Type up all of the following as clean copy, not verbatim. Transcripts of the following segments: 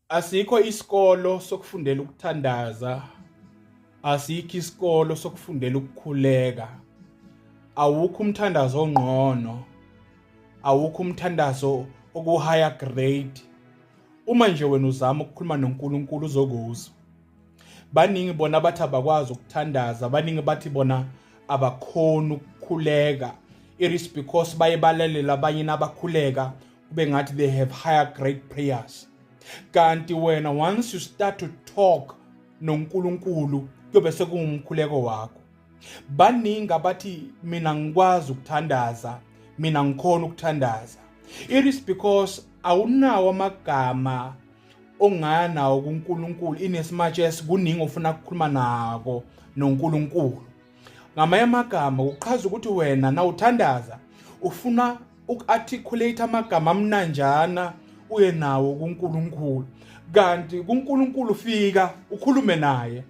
Asikho isikolo sokufundela ukuthandaza, asikho isikolo sokufundela ukukhuleka. Awukho umthandazo ongqono, awukho umthandazo oku-higher grade. Uma nje wena uzama ukukhuluma noNkulunkulu uzokuzwa. Baningi bona abathi abakwazi ukuthandaza, baningi bathi bona abakhoni ukukhuleka. It is because baye balalela abanye nabakhuleka kube ngathi they have higher grade prayers. Kanti wena once you start to talk noNkulunkulu kuyobe sekungumkhuleko wakho. Baningi abathi mina ngikwazi ukuthandaza, mina ngikhona ukuthandaza. It is because awunawo amagama ongaya nawo kuNkulunkulu in as much as kuningi ofuna ukukhuluma nako noNkulunkulu. Ngamanye amagama kuchaza ukuthi wena nawuthandaza ufuna uku-articulate amagama amnanjana uye nawo kuNkulunkulu, kanti kuNkulunkulu fika ukhulume naye,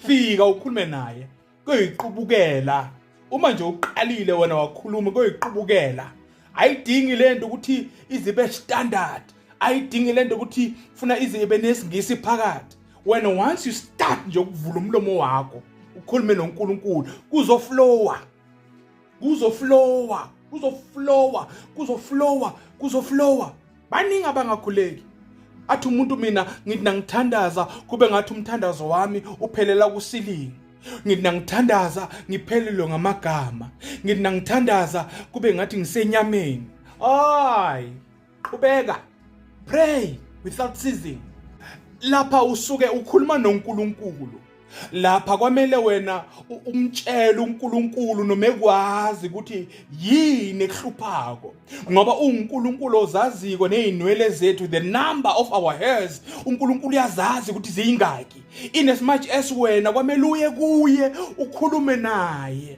fika ukhulume naye kuyiqubukela. Uma nje uqalile wena wakhuluma kuyiqubukela. Ayidingi lento ukuthi izibe standard, ayidingi lento ukuthi funa ize ibe nesingisi phakathi. Wena once you start nje ukuvula umlomo wakho ukhulume noNkulunkulu, kuzoflowa, kuzoflowa, kuzoflowa, kuzoflowa, kuzoflowa. Baningi abangakhuleki. Athi umuntu mina ngithi nangithandaza kube ngathi umthandazo wami uphelela kusilingi, ngithi nangithandaza ngiphelelwe ngamagama, ngithi nangithandaza kube ngathi ngisenyameni. Ay, qhubeka, pray without ceasing. Lapha usuke ukhuluma noNkulunkulu, lapha kwamele wena umtshele uNkulunkulu noma ekwazi ukuthi yini ekuhluphako, ngoba uNkulunkulu ozaziko nezinwele zethu, the number of our hairs, uNkulunkulu uyazazi ukuthi ziyingaki. In as much as wena kwamele uye kuye ukhulume naye.